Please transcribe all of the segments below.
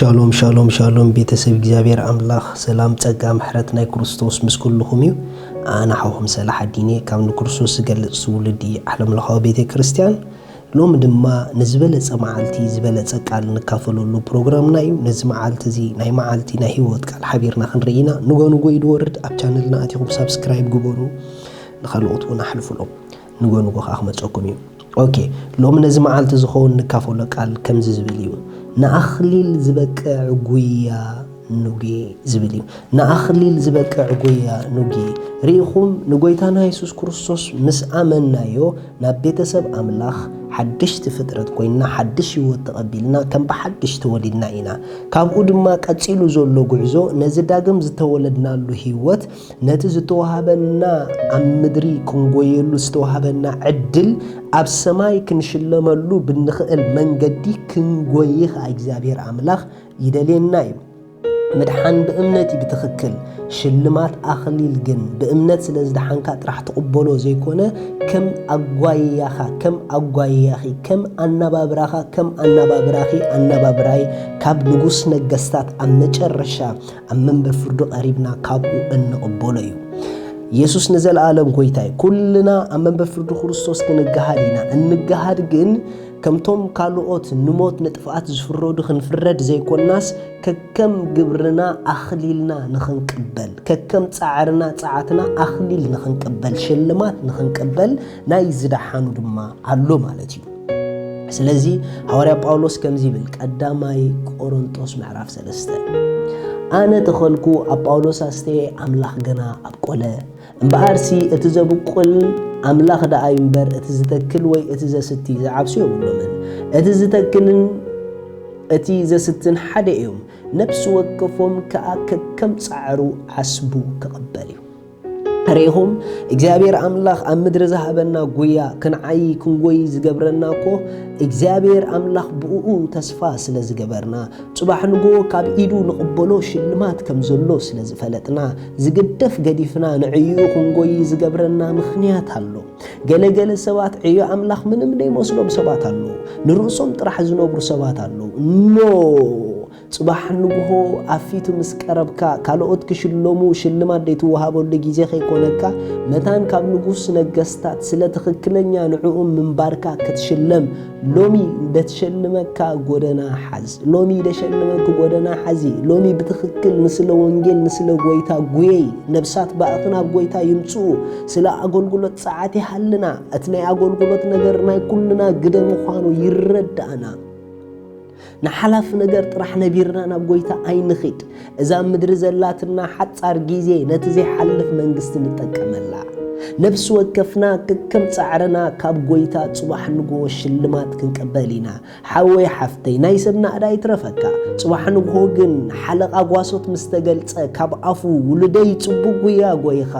ሻሎም ሻሎም ሻሎም፣ ቤተሰብ እግዚኣብሔር ኣምላኽ፣ ሰላም ጸጋ ምሕረት ናይ ክርስቶስ ምስ ኩልኹም እዩ። ኣነ ሓውኹም ሰላሓዲን እየ ካብ ንክርስቶስ ዝገልጽ ትውልዲ ዓለምለኻዊ ቤተ ክርስቲያን። ሎሚ ድማ ንዝበለጸ መዓልቲ ዝበለጸ ቃል ንካፈለሉ ፕሮግራምና እዩ። ነዚ መዓልቲ እዚ ናይ መዓልቲ ናይ ህይወት ቃል ሓቢርና ክንርኢ ኢና። ንጎ ንጎ እዩ ድወርድ። ኣብ ቻነልና ኣቲኹም ሳብስክራይብ ግበሩ፣ ንኻልኦት እውን ኣሕልፉሎም። ንጎ ንጎ ከዓ ክመፀኩም እዩ። ኦኬ፣ ሎሚ ነዚ መዓልቲ ዝኸውን ንካፈሎ ቃል ከምዚ ዝብል እዩ። ንኣኽሊል ዝበቅዕ ጉያ ኑጌ ዝብል እዩ። ንኣኽሊል ዝበቅዕ ጉያ ኑጌ። ርኢኹም፣ ንጎይታና የሱስ ክርስቶስ ምስ ኣመንናዮ ናብ ቤተሰብ ኣምላኽ ሓድሽቲ ፍጥረት ኮይንና፣ ሓድሽ ህይወት ተቐቢልና፣ ከም ብሓድሽ ተወሊድና ኢና። ካብኡ ድማ ቀጺሉ ዘሎ ጉዕዞ ነዚ ዳግም ዝተወለድናሉ ህይወት፣ ነቲ ዝተዋህበና፣ ኣብ ምድሪ ክንጎየሉ ዝተዋህበና ዕድል ኣብ ሰማይ ክንሽለመሉ ብንኽእል መንገዲ ክንጎይ ኸኣ እግዚኣብሔር ኣምላኽ ይደልየና እዩ። ምድሓን ብእምነት እዩ ብትኽክል። ሽልማት ኣኽሊል ግን ብእምነት ስለ ዝደሓንካ ጥራሕ ትቕበሎ ዘይኮነ፣ ከም ኣጓይያኻ፣ ከም ኣጓይያኺ፣ ከም ኣነባብራኻ፣ ከም ኣነባብራኺ፣ ኣነባብራይ ካብ ንጉስ ነገስታት ኣብ መጨረሻ ኣብ መንበር ፍርዱ ቀሪብና ካብኡ እንቕበሎ እዩ። የሱስ ንዘለኣለም ጎይታ እዩ። ኩልና ኣብ መንበር ፍርዲ ክርስቶስ ክንገሃድ ኢና። እንገሃድ ግን ከምቶም ካልኦት ንሞት ንጥፍኣት ዝፍረዱ ክንፍረድ ዘይኮናስ፣ ከከም ግብርና ኣኽሊልና ንኽንቅበል፣ ከከም ጻዕርና ጸዓትና ኣኽሊል ንኽንቅበል፣ ሽልማት ንኽንቅበል ናይ ዝደሓኑ ድማ ኣሎ ማለት እዩ። ስለዚ ሃዋርያ ጳውሎስ ከምዚ ይብል፣ ቀዳማይ ቆሮንጦስ ምዕራፍ ሰለስተ፣ ኣነ ተኸልኩ፣ ኣጳውሎስ ኣስተየ፣ ኣምላኽ ግና ኣብቆለ። እምበኣርሲ እቲ ዘብቁል ኣምላኽ ደኣ እዩ እምበር፣ እቲ ዝተክል ወይ እቲ ዘስቲ ዝዓብሱ የብሎምን። እቲ ዝተክልን እቲ ዘስትን ሓደ እዮም፣ ነፍሲ ወከፎም ከኣ ከከም ጻዕሩ ዓስቡ ክቕበል እዩ። ርኢኹም፣ እግዚኣብሔር ኣምላኽ ኣብ ምድሪ ዝሃበና ጉያ ክንዓዪ ክንጎይ ዝገብረና እኮ እግዚኣብሔር ኣምላኽ ብእኡ ተስፋ ስለ ዝገበርና፣ ጽባሕ ንግሆ ካብ ኢዱ ንቕበሎ ሽልማት ከም ዘሎ ስለ ዝፈለጥና፣ ዝግደፍ ገዲፍና ንዕይኡ ክንጎይ ዝገብረና ምኽንያት ኣሎ። ገለ ገለ ሰባት ዕዮ ኣምላኽ ምንም ዘይመስሎም ሰባት ኣለዉ። ንርእሶም ጥራሕ ዝነብሩ ሰባት ኣለዉ። ኖ! ጽባሕ ንግሆ ኣብ ፊቱ ምስ ቀረብካ፣ ካልኦት ክሽለሙ ሽልማት ዘይትወሃበሉ ግዜ ከይኮነካ፣ መታን ካብ ንጉስ ነገስታት ስለ ትኽክለኛ ንዕኡ ምንባርካ ክትሽለም፣ ሎሚ ደትሸልመካ ጎደና ሓዝ። ሎሚ ደሸልመኪ ጎደና ሓዚ። ሎሚ ብትኽክል ንስለ ወንጌል፣ ንስለ ጎይታ ጉየይ። ነብሳት ብኣኺ ናብ ጎይታ ይምጽኡ። ስለ ኣገልግሎት ጸዓት ይሃልና። እቲ ናይ ኣገልግሎት ነገር ናይ ኩልና ግደ ምዃኑ ይረዳእና። ንሓላፍ ነገር ጥራሕ ነቢርና ናብ ጎይታ ኣይንኺድ። እዛ ምድሪ ዘላትና ሓጻር ግዜ ነቲ ዘይሓልፍ መንግስቲ ንጠቀመላ። ነፍሲ ወከፍና ከከም ጻዕርና ካብ ጎይታ ጽባሕ ንግሆ ሽልማት ክንቅበል ኢና። ሓወይ ሓፍተይ፣ ናይ ሰብ ናእዳ ይትረፈካ። ጽባሕ ንግሆ ግን ሓለቓ ጓሶት ምስ ተገልጸ፣ ካብ ኣፉ፣ "ውሉደይ ጽቡቕ ጉያ ጎይኻ፣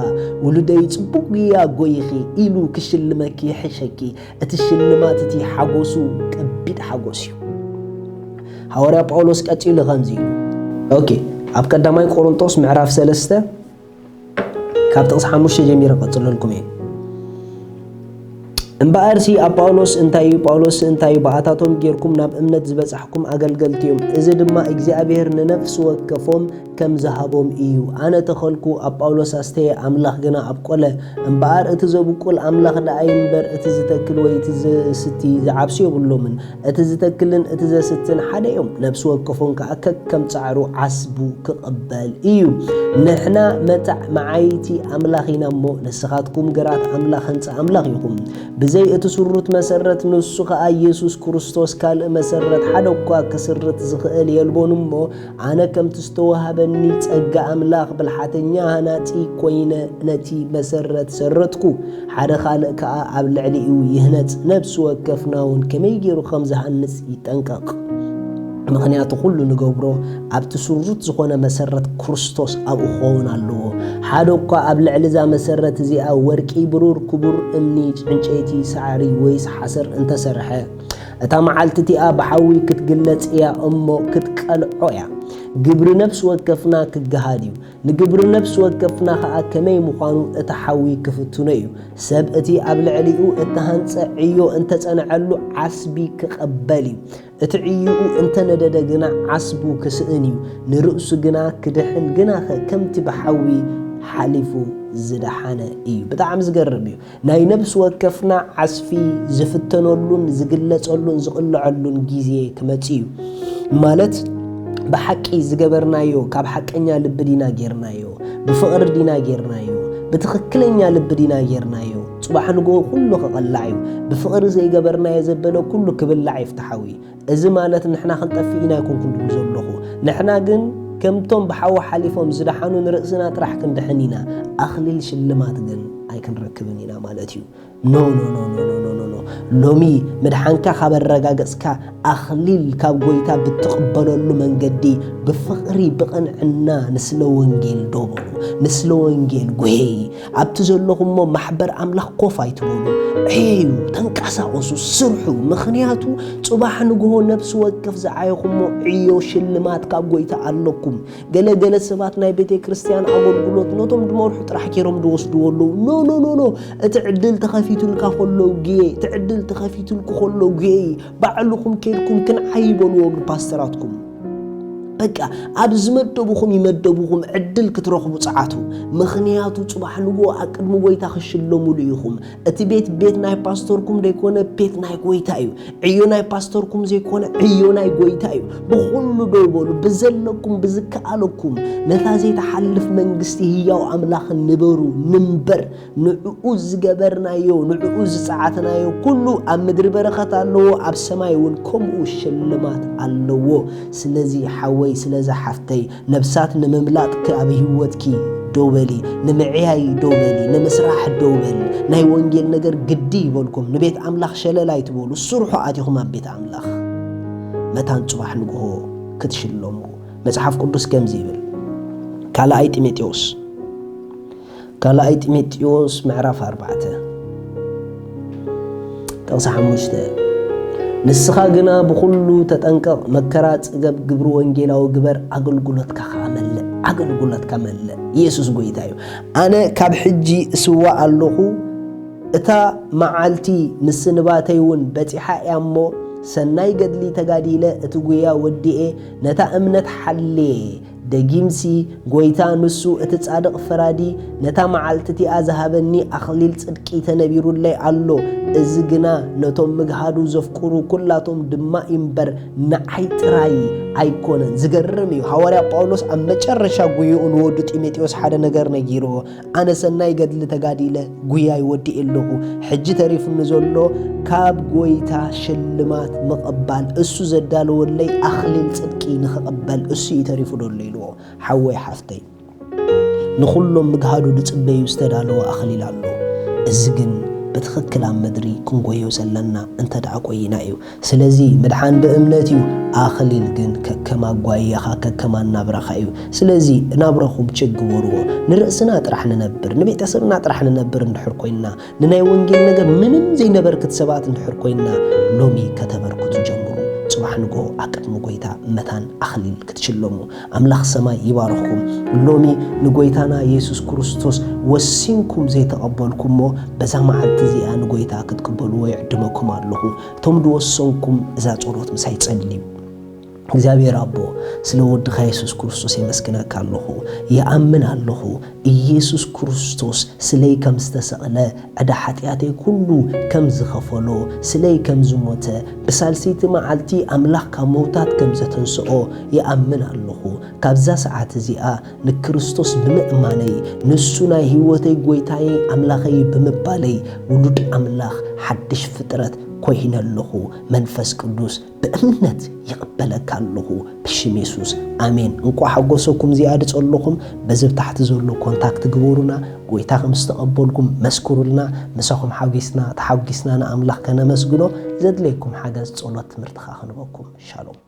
ውሉደይ ጽቡቕ ጉያ ጎይኺ" ኢሉ ክሽልመኪ ይሕሸኪ። እቲ ሽልማት እቲ ሓጎሱ ከቢድ ሓጎስ እዩ። ሃዋርያ ጳውሎስ ቀጺሉ ከምዚ ኢሉ፣ ኦኬ፣ ኣብ ቀዳማይ ቆሮንጦስ ምዕራፍ ሰለስተ ካብ ጥቕሲ ሓሙሽተ ጀሚረ ቀጽለልኩም እየ። እምበኣርሲ ኣጳውሎስ እንታይ እዩ? ጳውሎስ እንታይ እዩ? ብኣታቶም ጌርኩም ናብ እምነት ዝበጻሕኩም ኣገልገልቲ እዮም። እዚ ድማ እግዚኣብሔር ንነፍሲ ወከፎም ከም ዝሃቦም እዩ። ኣነ ተኸልኩ፣ ኣጳውሎስ ኣስተየ፣ ኣምላኽ ግና ኣብቆለ። እምበኣር እቲ ዘብቁል ኣምላኽ ደኣ እዩ እምበር፣ እቲ ዝተክል ወይ እቲ ዘስቲ ዝዓብሱ የብሎምን። እቲ ዝተክልን እቲ ዘስትን ሓደ እዮም፣ ነፍሲ ወከፎም ከኣ ከከም ጻዕሩ ዓስቡ ክቕበል እዩ። ንሕና መታዕ መዓይቲ ኣምላኽ ኢና እሞ፣ ንስኻትኩም ግራት ኣምላኽ፣ ህንጻ ኣምላኽ ኢኹም። ብዘይ እቲ ስሩት መሰረት፣ ንሱ ኸኣ ኢየሱስ ክርስቶስ፣ ካልእ መሰረት ሓደ እኳ ክስርት ዝኽእል የልቦን እሞ፣ ኣነ ከምቲ ዝተዋህበኒ ጸጋ ኣምላኽ ብልሓተኛ ሃናጺ ኮይነ ነቲ መሰረት ሰረትኩ፣ ሓደ ካልእ ከኣ ኣብ ልዕሊኡ ይህነጽ። ነፍሲ ወከፍና እውን ከመይ ገይሩ ከም ዝሃንጽ ይጠንቀቕ። ምኽንያቱ ኩሉ ንገብሮ ኣብቲ ስሩት ዝኾነ መሰረት ክርስቶስ ኣብኡ ክኸውን ኣለዎ። ሓደ እኳ ኣብ ልዕሊ እዛ መሰረት እዚኣ ወርቂ፣ ብሩር፣ ክቡር እምኒ፣ ዕንጨይቲ፣ ሳዕሪ ወይስ ሓሰር እንተሰርሐ፣ እታ መዓልቲ እቲኣ ብሓዊ ክትግለጽ እያ እሞ ክትቀልዖ እያ። ግብሪ ነፍሲ ወከፍና ክገሃድ እዩ። ንግብሪ ነፍሲ ወከፍና ኸኣ ከመይ ምዃኑ እቲ ሓዊ ክፍትኖ እዩ። ሰብ እቲ ኣብ ልዕሊኡ እተሃንጸ ዕዮ እንተጸንዐሉ ዓስቢ ክቐበል እዩ። እቲ ዕዮኡ እንተነደደ ግና ዓስቡ ክስእን እዩ። ንርእሱ ግና ክድሕን ግናኸ ከምቲ ብሓዊ ሓሊፉ ዝደሓነ እዩ። ብጣዕሚ ዝገርም እዩ። ናይ ነፍሲ ወከፍና ዓስቢ ዝፍተነሉን ዝግለጸሉን ዝቕልዐሉን ግዜ ክመጽእ እዩ። ማለት ብሓቂ ዝገበርናዮ ካብ ሓቀኛ ልቢ ዲና ጌርናዮ? ብፍቕሪ ዲና ጌርናዮ? ብትኽክለኛ ልቢ ዲና ጌርናዮ? ጽባሕ ንግሆ ኩሉ ክቐላዕ እዩ። ብፍቕሪ ዘይገበርናዮ ዘበለ ኩሉ ክብላዕ እዩ ፍትሓዊ። እዚ ማለት ንሕና ክንጠፍእ ኢና ኣይኮንኩን ድብል ዘለኹ። ንሕና ግን ከምቶም ብሓዊ ሓሊፎም ዝደሓኑ ንርእስና ጥራሕ ክንድሕን ኢና። ኣኽሊል ሽልማት ግን ኣይክንረክብን ኢና ማለት እዩ። ኖ ኖ ኖ ኖ ኖ ኖ ኖ ኖ። ሎሚ ምድሓንካ ካብ ኣረጋገጽካ ኣኽሊል ካብ ጎይታ ብትቕበለሉ መንገዲ ብፍቕሪ ብቕንዕና ንስለ ወንጌል ዶበሉ፣ ንስለ ወንጌል ጉሄይ። ኣብቲ ዘለኹሞ ማሕበር ኣምላኽ ኮፍ ኣይትበሉ። ዕየዩ፣ ተንቀሳቐሱ፣ ስርሑ። ምኽንያቱ ጽባሕ ንግሆ ነፍሲ ወከፍ ዝዓየኹሞ ዕዮ ሽልማት ካብ ጎይታ ኣለኩም። ገለ ገለ ሰባት ናይ ቤተ ክርስቲያን ኣገልግሎት ነቶም ድመርሑ ጥራሕ ጌሮም ድወስድዎ ኣለዉ። ኖ ኖ ኖ ኖ። እቲ ዕድል ተኸፊቱልካ ከሎ ግየ፣ እቲ ዕድል ተኸፊቱልኩ ከሎ ግየ። ባዕልኹም ኬድኩም ክንዓይ በልዎም ንፓስተራትኩም። በቃ ኣብ ዝመደቡኹም ይመደቡኹም ዕድል ክትረኽቡ ጸዓቱ። ምኽንያቱ ጽባሕ ንግሆ ኣብ ቅድሚ ጎይታ ክሽለሙሉ ኢኹም። እቲ ቤት ቤት ናይ ፓስተርኩም ዘይኮነ ቤት ናይ ጎይታ እዩ። ዕዮ ናይ ፓስተርኩም ዘይኮነ ዕዮ ናይ ጎይታ እዩ። ብኹሉ ደው በሉ፣ ብዘለኩም ብዝከኣለኩም ነታ ዘይትሓልፍ መንግስቲ ህያው ኣምላኽ ንበሩ። ንንበር ንዕኡ ዝገበርናዮ ንዕኡ ዝጸዓትናዮ ኩሉ ኣብ ምድሪ በረኸት ኣለዎ፣ ኣብ ሰማይ እውን ከምኡ ሽልማት ኣለዎ። ስለዚ ሓወይ፣ ስለዚ ሓፍተይ፣ ነብሳት ንምምላጥ ኣብ ህይወትኪ ደው በሊ፣ ንምዕያይ ደው በሊ፣ ንምስራሕ ደው በሊ። ናይ ወንጌል ነገር ግዲ ይበልኩም፣ ንቤት ኣምላኽ ሸለል ኣይትበሉ፣ ስርሑ ኣቲኹም ኣብ ቤት ኣምላኽ። መታን ጽባሕ ንግሆ ክትሽለሙ። መጽሓፍ ቅዱስ ከምዚ ይብል፣ ካልኣይ ጢሞቴዎስ ካልኣይ ጢሞቴዎስ ምዕራፍ ኣርባዕተ ጥቕሲ ሓሙሽተ፣ ንስኻ ግና ብኹሉ ተጠንቀቕ፣ መከራ ጽገብ፣ ግብሪ ወንጌላዊ ግበር፣ ኣገልግሎትካ ኸዓ መልእ፣ ኣገልግሎትካ መልእ። ኢየሱስ ጎይታ እዩ። ኣነ ካብ ሕጂ እስዋእ ኣለኹ፣ እታ መዓልቲ ምስንባተይ እውን በጺሓ እያ እሞ፣ ሰናይ ገድሊ ተጋዲለ፣ እቲ ጉያ ወዲኤ፣ ነታ እምነት ሓልየ። ደጊምሲ፣ ጎይታ ንሱ እቲ ጻድቕ ፈራዲ ነታ መዓልቲ እቲኣ ዝሃበኒ ኣኽሊል ጽድቂ ተነቢሩለይ ኣሎ። እዚ ግና ነቶም ምግሃዱ ዘፍቅሩ ኩላቶም ድማ እዩ እምበር፣ ንዓይ ጥራይ ኣይኮነን። ዝገርም እዩ። ሃዋርያ ጳውሎስ ኣብ መጨረሻ ጉይኡ ንወዱ ጢሞቴዎስ ሓደ ነገር ነጊርዎ። ኣነ ሰናይ ገድሊ ተጋዲለ፣ ጉያይ ወዲኤ ኣለኹ። ሕጂ ተሪፉኒ ዘሎ ካብ ጎይታ ሽልማት ምቕባል፣ እሱ ዘዳለወለይ ኣኽሊል ጽድቂ ንኽቕበል እሱ እዩ ተሪፉ ዘሎ ኢልዎ። ሓወይ ሓፍተይ፣ ንኹሎም ምግሃዱ ዝጽበዩ ዝተዳለወ ኣኽሊል ኣሎ። እዚ ግን ብትኽክል ኣብ ምድሪ ክንጎዮ ዘለና እንተ ደኣ ቆይና እዩ። ስለዚ ምድሓን ብእምነት እዩ፣ ኣኽሊል ግን ከከም ኣጓይያኻ ከከም ኣናብራኻ እዩ። ስለዚ ናብራኹም ቸክ ግበርዎ። ንርእስና ጥራሕ ንነብር፣ ንቤተሰብና ጥራሕ ንነብር እንድሕር ኮይንና፣ ንናይ ወንጌል ነገር ምንም ዘይነበርክት ሰባት እንድሕር ኮይንና፣ ሎሚ ከተበርክቱ ጀምሩ። ጽባሕ ንግሆ ኣብ ቅድሚ ጎይታ መታን ኣኽሊል ክትሽለሙ። ኣምላኽ ሰማይ ይባርኽኩም። ሎሚ ንጎይታና የሱስ ክርስቶስ ወሲንኩም ዘይተቐበልኩሞ፣ በዛ መዓልቲ እዚኣ ንጎይታ ክትቅበልዎ ይዕድመኩም ኣለኹ። እቶም ዝወሰንኩም እዛ ጸሎት ምሳይ ጸልዩ። እግዚኣብሔር ኣቦ፣ ስለ ወድኻ የሱስ ክርስቶስ የመስግነካ ኣለኹ። ይኣምን ኣለኹ፣ ኢየሱስ ክርስቶስ ስለይ ከም ዝተሰቕለ፣ ዕዳ ሓጢኣተይ ኩሉ ከም ዝኸፈሎ፣ ስለይ ከም ዝሞተ፣ ብሳልሰይቲ መዓልቲ ኣምላኽ ካብ መውታት ከም ዘተንስኦ ይኣምን ኣለኹ። ካብዛ ሰዓት እዚኣ ንክርስቶስ ብምእማነይ፣ ንሱ ናይ ህይወተይ ጎይታየይ ኣምላኸይ ብምባለይ፣ ውሉድ ኣምላኽ ሓድሽ ፍጥረት ኮይነ ኣለኹ። መንፈስ ቅዱስ ብእምነት ይቕበለካ ኣለኹ ብሽም የሱስ፣ ኣሜን። እንቋዕ ሓጎሰኩም። እዚኣ ድጸለኹም በዚ ብታሕቲ ዘሎ ኮንታክት ግበሩና። ጎይታ ከም ዝተቐበልኩም መስክሩልና። ምሳኹም ሓጒስና ተሓጒስና ንኣምላኽ ከነመስግኖ። ዘድለየኩም ሓገዝ፣ ጸሎት፣ ትምህርቲ ከኣ ክንበኩም። ሻሎም።